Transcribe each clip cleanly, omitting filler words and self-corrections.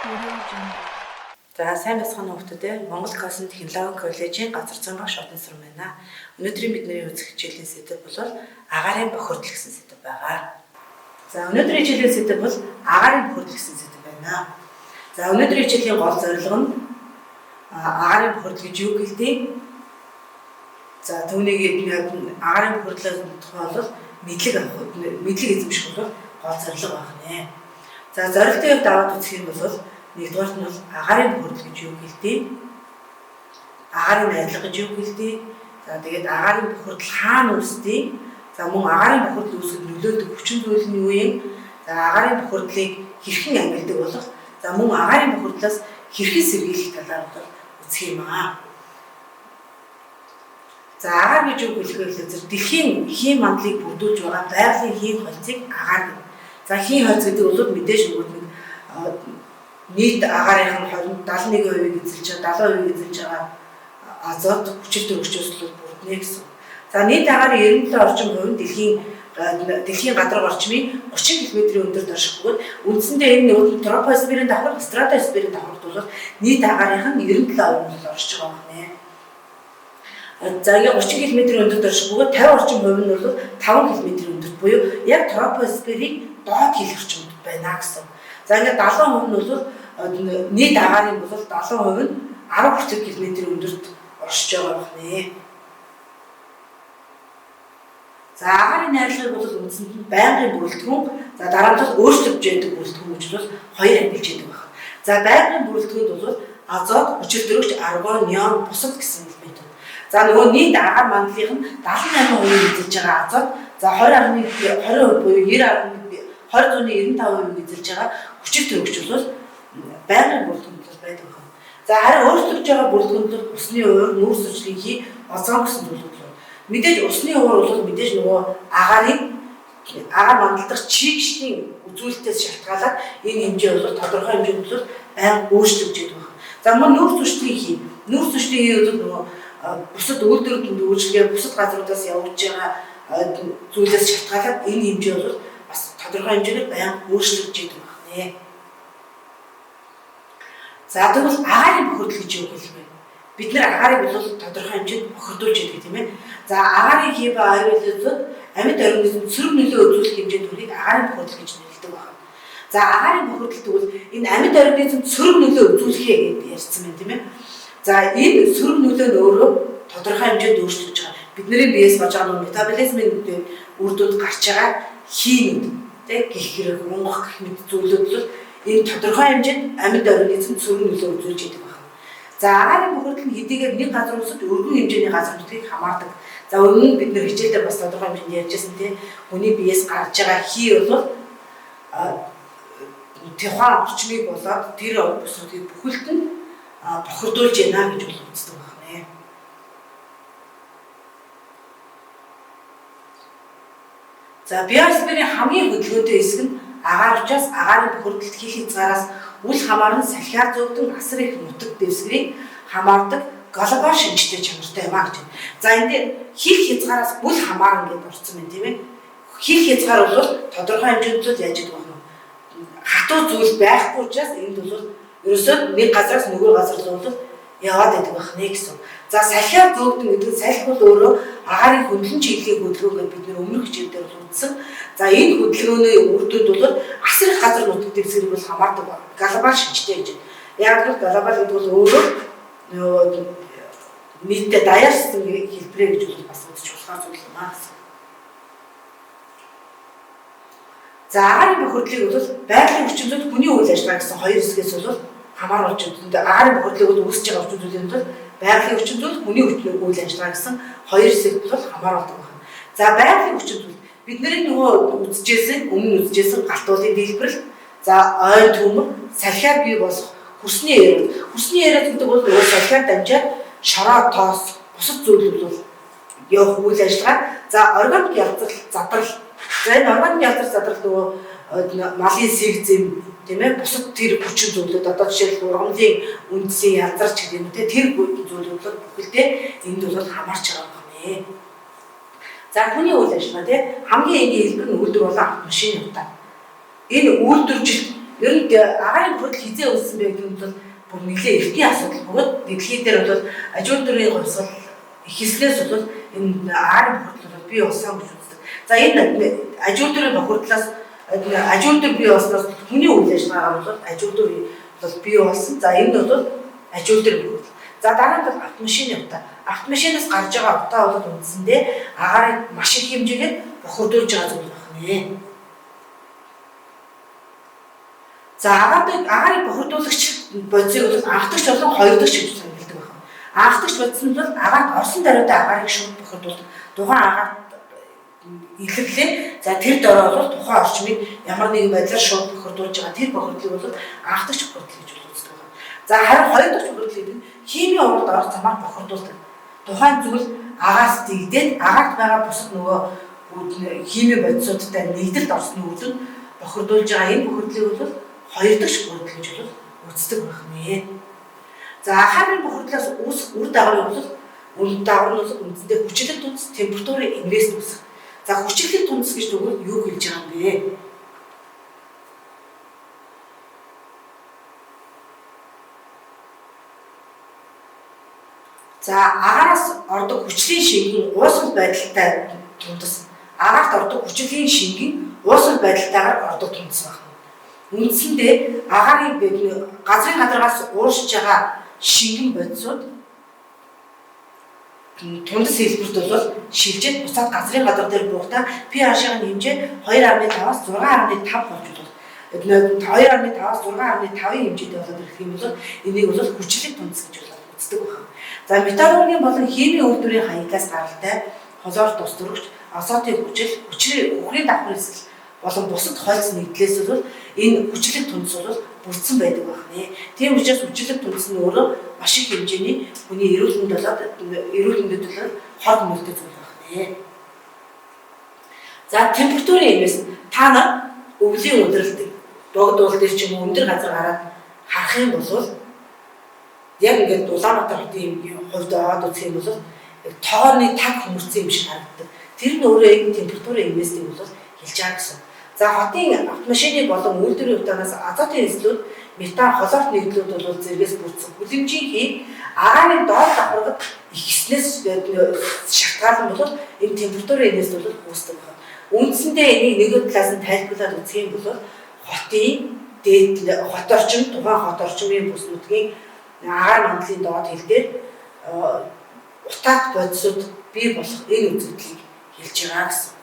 Audio Jungle. За сайн байцгаана уу хүмүүстээ. Монгол Косын технологийн коллежийн газар зүйн багш Одонсар байна. Өнөөдрийн бидний үзэх хичээлийн сэдэв бол агаарын бохирдол гэсэн сэдэв байгаа. За өнөөдрийн хичээлийн сэдэв бол агаарын бохирдол гэсэн сэдэв байна. За өнөөдрийн хичээлийн гол зорилго нь агаарын бохирдол гэж юу гэлдээ? За түүнийг агаарын бохирдлоос тухай бол мэдлэг авах, мэдлэг эзэмших бол гол зорилго байх нэ. За зорилтын хувьд аваад үзэх юм бол нэгдүгээрт нь бол агаарын бохирдол гэж юу гэлдээ? Агаарын найрлага гэж юу гэлдээ? За тэгээд агаарын бохирдол хаана үүсдэг? За мөн агаарын бохирдол үүсгэхэд нөлөөлдөг хүчин зүйл нь юу юм? За агаарын бохирдлыг хэрхэн ангилдаг болох? За мөн агаарын бохирдлоос хэрхэн сэргийлэх талаар бол үзэх юм аа. За агаар гэж юу хэлэх вэ гэхээр дэлхийн хийн мандлыг бүрдүүлж байгаа байгалийн хийн холцыг агаар гэнэ. За хийн хольц гэдэг бол мэдээж нөгөө нэг нийт агаарын 20 71% эзэлж байгаа 70% эзэлж байгаа азот хүчил төрөгчөөс л бүрднэ гэсэн. За нийт агаарын 97 орчим хувь нь дэлхийн гадрах орчмын 30 км-ийн өндөрт орших бөгөөд үндсэндээ энэ нөгөө тропосферийн давхар, стратосферийн давхарт бол нийт агаарын 97% нь бол оршиж байгаа байна. За ингээ 30 км-ийн өндөрт орших бөгөөд 50 орчим хувь нь бол 5 км-ийн өндөрт буюу яг тропосферийн доод хил орчимд байна гэсэн. За ингээ 70% нь бол нийт агаарын бол 70% нь 10 хүртэл км-ийн өндөрт оршиж байгаа байна. За агаарын найрлагыг бол үндсэнд нь байнгын бүрэлдэхүүн, за дараа нь бол өөрчлөгдөж байдаг бүрэлдэхүүн гэж бол хоёр ангилж байдаг байна. За байнгын бүрэлдэхүүнд бол азот, хүчил төрөгч, аргон, неон, бусад гэсэн элементүүд. За нөгөө нийт агаар мандлынх нь 78% эзэлж байгаа азот, за 20.20% буюу 20.95% эзэлж байгаа хүчил төрөгч бол байнгын бүрэлдэхүүн бол байдаг байна. За харин өөрчлөгдөж байгаа бүрэлдэхүүн бол усны уур, нүүрс хүчлийн хий, озон гэсэн зүйлүүд бол. Мэдээж усны уур бол мэдээж нөгөө агаарын агаар мандалдах чигшлийн үзүүлэлтээс шалтгаалаад энэ хэмжээ бол тодорхой хэмжээнд бол байнга өөрчлөгдөж байдаг байна. За мөн нүүрс хүчлийн хий, нүүрс хүчлийн хий бол нөгөө бусад үйлдвэрлэлд үйлчилгээ бусад газруудаас явагдж байгаа зүйлээс шалтгаалаад энэ хэмжээ бол бас тодорхой хэмжээгээр байнга өөрчлөгдөж байдаг байна. За тэгвэл агаарын бохирдол гэж юу гэх вэ? Бид нэр агаарыг бол тодорхой хэмжээнд бохирдуулж яадаг тийм ээ. За агаарын хий ба аюулзууд амьд организмд сөрөг нөлөө үзүүлэх хэмжээнд хүрхийг агаарын бохирдол гэж нэрлэдэг байна. За агаарын бохирдол тэгвэл энэ амьд организмд сөрөг нөлөө үзүүлэхээ гэдээ ярьсан байна тийм ээ. За энэ сөрөг нөлөө нь өөрөө тодорхой хэмжээнд өөрчлөгдөж байгаа. Бидний биеэс болж байгаа нөгөө метаболизмын үр дүнд гарч байгаа хийнүүд тийм гих хэрэг, унгах гэх мэт зүйлүүд бол энэ тодорхой хэмжээнд амьд организмд сөрөг нөлөө үзүүлж идэг байна. За агаарын бохирдол нь хэдийгээр нэг газар усад өргөн хэмжээний газар нутгийг хамаардаг. За өмнө нь бид нэр хичээлдээ бас тодорхой хэмжээнд ярьжсэн тийм хүний биеэс гарч байгаа хий бол тухайн орчмыг болоод тэр бүсүүдийг бүхэлд нь бохирдуулж байна гэж бол үздэг байна. За биосферийн хамгийн хөдөлгөөнтэй хэсэг нь агаар учраас агаарын бохирдолд хил хязгаараас үл хамааран салхиар зөөгдөн асар их нутаг дэвсгэрийг хамаардаг глобал шинжтэй чанартай юм а гэж. За энэ дээр хил хязгаараас үл хамааран гэдээ орсон байна тийм ээ. Хил хязгаар бол тодорхой хэмжээнд бол яаж гэдэг вэ? Хатуу зүйл байхгүй учраас энд бол ерөөсөө нэг газараас нөгөө газар руу бол яваад байдаг байх нэ гэсэн. За салхиар зөөгдөн гэдэг нь салхи бол өөрөө агаарын хөндлөн чиглэлийн хөдөлгөөн гэдээ бид нэр өмнөх хичээл дээр бол үзсэн. За энэ хөдөлгөөний үр дүнд бол асар их газар нутаг дэвсгэрийг бол хамаардаг байна. Глобал шинжтэй гэж. Яг л глобал гэдэг бол өөрөө нөгөө нийтдээ даяарсан хэлбэрээ гэж бол бас үзэж болохоор зүйл юм аа гэсэн. За агаарын бохирдлыг бол байгалийн хүчин зүйл хүний үйл ажиллагаа гэсэн хоёр хэсгээс бол хамааруулж үзэндээ агаарын бохирдлыг бол үүсэж байгаа хүчин зүйлийн бол байгалийн хүчин зүйл хүний үйл ажиллагаа гэсэн хоёр хэсэгт бол хамааруулдаг байна. За байгалийн хүчин зүйл бидний нөгөө үзэжсэн өмнө үзэжсэн галт уулын дэлбэрэл, за ойн төмөр, салхиар бий болох хөрсний яриад, хөрсний яриад гэдэг бол нөгөө салхиар дамжаад шороо тоос бусад зүйлүүд бол явах үйл ажиллагаа. За органик ялзрал задрал. За энэ органик ялзрал задрал нөгөө малын сэг зэм тийм ээ бусад тэр хүчин зүйлүүд одоо жишээлбэл ургамлын үндсийн ялзарч гэдэг юм те тэр зүйлүүд бол бүхэлдээ энд бол хамаарч байгаа юм байна. За хүний үйл ажиллагаа тийм хамгийн энгийн хэлбэр нь үйлдвэр болон автомашин утаа. Энэ үйлдвэржилт Ер нь агаарын бохирдол хизээ үүссэн бэ гэдэг нь бол бүр нэлээд эртний асуудал бөгөөд дэлхий дээр бол аж үйлдвэрийн хувьсгал ихэлснээс бол энэ агаарын бохирдол бол бий болсон гэж үздэг. За энэ аж үйлдвэрийн бохирдлоос аж үйлдвэр бий болсноос хүний үйл ажиллагаагаар бол аж үйлдвэр бол бий болсон. За энэ нь бол аж үйлдвэрийн бохирдол. За дараа нь бол автомашины утаа. Автомашинаас гарч байгаа утаа бол үндсэндээ агаарыг маш их хэмжээгээр бохирдуулж байгаа зүйл байна. За агаарыг бохирдуулагч бодисыг бол анхдагч болон хоёрдогч гэж тэмдэглэдэг байна. Анхдагч бодис нь бол агаарт орсон даруйдаа агаарыг шууд бохирдуулдаг. Тухайн агаарт илэрлээ. За тэр дорой бол тухайн орчмыг ямар нэгэн байдлаар шууд бохирдуулж байгаа. Тэр бохирдлыг бол анхдагч бохирдол гэж үздэг байна. За харин хоёрдогч бохирдол гэдэг нь химийн уралд орох замаар бохирдуулдаг. Тухайн зүйл агаас дэгдээд агаарт байгаа бусад нөгөө химийн бодисуудтай нэгдэлд орсны үр дүнд бохирдуулж байгаа энэ бохирдлыг бол хоёр дахь бохирдол гэж бол үздэг байх нэ. За агарын бохирдлоос үүсэх үр дагаврын бол үр дагавар нь бол үндсэндээ хүчлэг тунц, температурын инвест үүсэх. За хүчлэг тунц гэж тэгвэл юу хэлж байгаа юм бэ? За агаараас ордог хүчлийн шингэн уусгал байдалтай тундас. Агаарт ордог хүчлийн шингэн уусгал байдалтайгаар ордог тундас байна. Үндсэндээ агаарын газрын гадаргаас ууршиж байгаа шингэн бодисууд тундас хэлбэрт бол шилжээд буцаад газрын гадар дээр буухдаа pH-ийн хэмжээ 2.5-аас 6.5 болж болох. 2.5-аас 6.5-ын хэмжээтэй болоод ирэх юм бол энийг бол хүчлэг тундас гэж үздэг байна. За металлургийн болон химийн үйлдвэрийн хаяглаас гаралтай хлор тус төрөгч, азотын хүчил, үхрийн давхар эсэл болон бусад хольц нэгдлээс бол энэ хүчлэг тундас бол бүрдсэн байдаг байна. Тийм учраас хүчлэг тундас нь өөрөө маш их хэмжээний хүний эрүүл мэнд болоод эрүүл мэндэд бол хор хөнөөлтэй зүйл байна. За температурын эмээс та нар өвлийн өдрөлт богдуул дээр ч юм уу өндөр газар гараад харах юм бол яг ингээд Улаанбаатар хотын хувьд аваад үзэх юм бол тооны таг хөмөрцөн юм шиг харагддаг. Тэр нь өөрөө энэ температурын эмээсийг бол хэлж байгаа гэсэн. За хотын автомашины болон үйлдвэрийн утаанаас азотын эслүүд, метан, хлорт нэгдлүүд бол зэргээс бүрдсэн. Хүлэмжийн хий агаарын доод давхаргад ихснээс шалтгаалan бол энэ температурын энээс бол үүсдэг байна. Үндсэндээ энийг нэг талаас нь тайлбарлаад үзэх юм бол хотын дээд хот орчим, тухайн хот орчмын бүс нутгийн агаар мандлын доод хил дээр утаат бодисууд бий болох энэ үзэгдлийг хэлж байгаа гэсэн.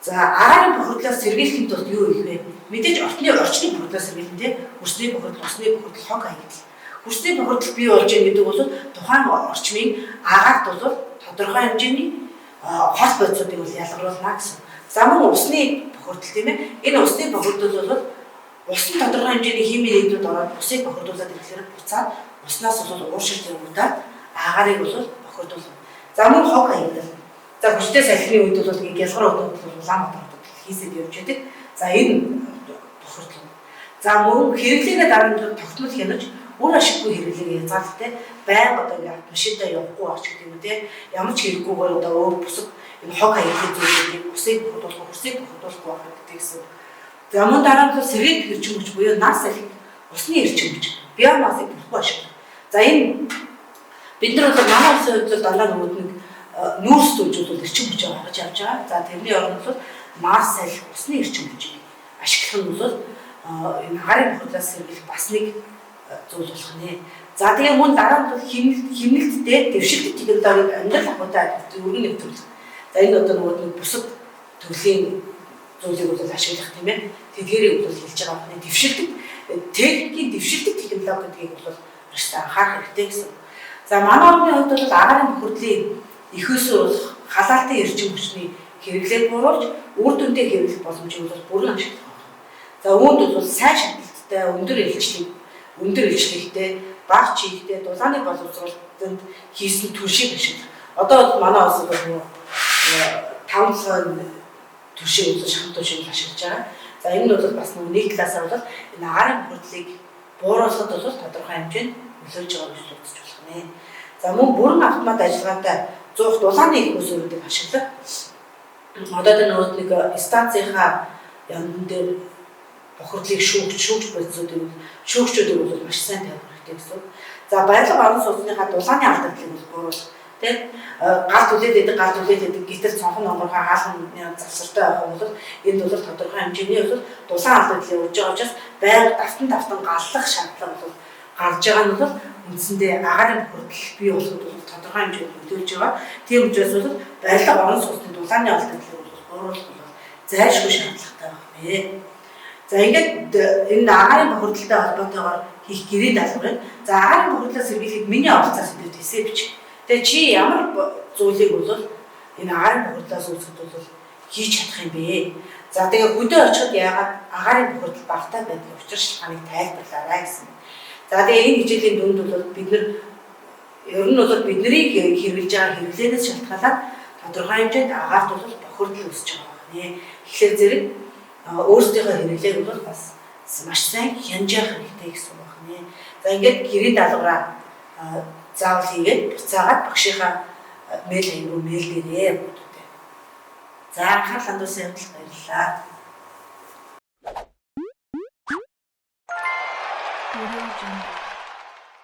За агаарын бохирдлоос сэргийлэхийн тулд юу хийх вэ? Мэдээж орчны бохирдлоос сэргийлэн тий. Хөрсний бохирдол, усны бохирдол, хог хаягдал. Хөрсний бохирдол бий болж байгаа гэдэг бол тухайн орчмын агаарт бол тодорхой хэмжээний хол бодисуудыг бол ялгаруулна гэсэн. За мөн усны бохирдол тийм ээ. Энэ усны бохирдол бол усан тодорхой хэмжээний химийн нэгдлүүд ороод усыг бохирдуулаад ирэхлээр буцаад уснаас бол ууршил тэргуудаад агаарыг бол бохирдуулна. За мөн хог хаягдал. За хүчтэй салхины үед бол гялгар одод бол Улаанбаатар хотод хийсэд явж байдаг. За энэ бохирдол. За мөн хэрэглээгээ дараа нь тогтмол хянаж үр ашиггүй хэрэглээгээ хязгаарлалтай байнга одоо ингээ автомашинтай явахгүй байх ч гэдэг юм уу те. Ямар ч хэрэггүйгээр одоо өөр бусад энэ хог хаягдлын зүйлүүдийг усыг бохирдуулах, хөрсийг бохирдуулахгүй байх гэдэг гэсэн. За мөн дараа нь бол сэргээх эрчим хүч буюу нар салхи, усны эрчим хүч, биомассыг бүрхгүй ашиглах. За энэ бид нар бол манай улсын хувьд бол дандаа нөгөө нэг нүүрс дүүжүүлвэл эрчим хүчээ гаргаж авч байгаа. За тэрний оронд бол Марс салхи, усны эрчим хүчийг ашиглах нь бол энэ агарын бохирдлоос сэргийлэх бас нэг зүйл болох нэ. За тэгээ мөн дараа нь бол хэмнэлттэй дэвшилтэт технологиг амьдрал ахуйтай өргөн нэвтрүүлэх. За энэ одоо нөгөө нэг бусад төрлийн зүйлийг бол ашиглах тийм ээ. Тэдгээрийг бол хэлж байгаа байна. Дэвшилтэт техникийн дэвшилтэт технологи гэдгийг бол маш анхаарах хэрэгтэй гэсэн. За манай орны хувьд бол агарын бохирдлын их өсөө болох халаалтын эрчим хүчний хэрэглээг бууруулж үр дүнтэй хэрэглэх боломжийг бол бүрэн ашиглах байна. За үүнд бол сайн шатлалттай, өндөр илчлэгтэй, бага чийгтэй, дулааны боловсролтод хийсэн түлшийг ашиглах. Одоо бол манай улс бол нөгөө 5-7 түлшийг бол шам түлшийг ашиглаж байгаа. За энэ нь бол бас нөгөө нэг талаасаа бол энэ агарын бохирдлыг бууруулахад бол тодорхой хэмжээнд нөлөөлж байгаа гэж үзэж болох нэ. За мөн бүрэн автомат ажиллагаатай 100 дулааны их усүрүүдийг ашиглах. Одоо тэр нөгөө нэг станцынхаа яндан дээр бохирдлыг шүүгч бодисуудыг шүүгчүүдийг бол маш сайн тавих хэрэгтэй гэсэн үг. За барилга орон сууцныхаа дулааны алдагдлыг бол бууруулах тийм гал түлээд байдаг гэтэл цонхон онгорхой хаалганы завсартай байх юм бол энд бол тодорхой хэмжээний бол дулаан алдагдлыг үүж байгаа учраас байнга давтан галлах шаардлага бол гарч байгаа нь бол үндсэндээ агаарын бохирдол бий болоход бол тодорхой хэмжээнд нөлөөлж байгаа. Тийм учраас бол барилга орон сууцны дулааны алдагдлыг бол бууруулах бол зайлшгүй шаардлагатай байна. За ингээд энэ агаарын бохирдолтой холбоотойгоор хийх гэрээ даалгавар байна. За агаарын бохирдлоос сэргийлэхэд миний оролцоо сэдвүүд эсээ бичих. Тэгээ чи ямар зүйлийг бол энэ агаарын бохирдлоос үүсгэхэд бол хийж чадах юм бэ? За тэгээ хөдөө очиход яагаад агаарын бохирдол багатай байдгийг учир шалтгааныг тайлбарлаарай гэсэн. За тэгээ энэ хичээлийн дүнд бол бид нар ер нь бол бидний хэрэглэж байгаа хэрэглээнээс шалтгаалаад тодорхой хэмжээнд агаарт бол бохирдол үүсэж байгаа байна. Тэгэхээр зэрэг өөрсдийнхөө хэрэглээг бол бас маш сайн хянаж явах хэрэгтэй гэсэн үг байна. За ингээд гэрийн даалгавраа заавал хийгээд буцаагаад багшийнхаа мэйл хаяг руу мэйлдээрээ бүгдээ. За анхаарал хандуулсан явдалд баярлалаа. Audio Jungle.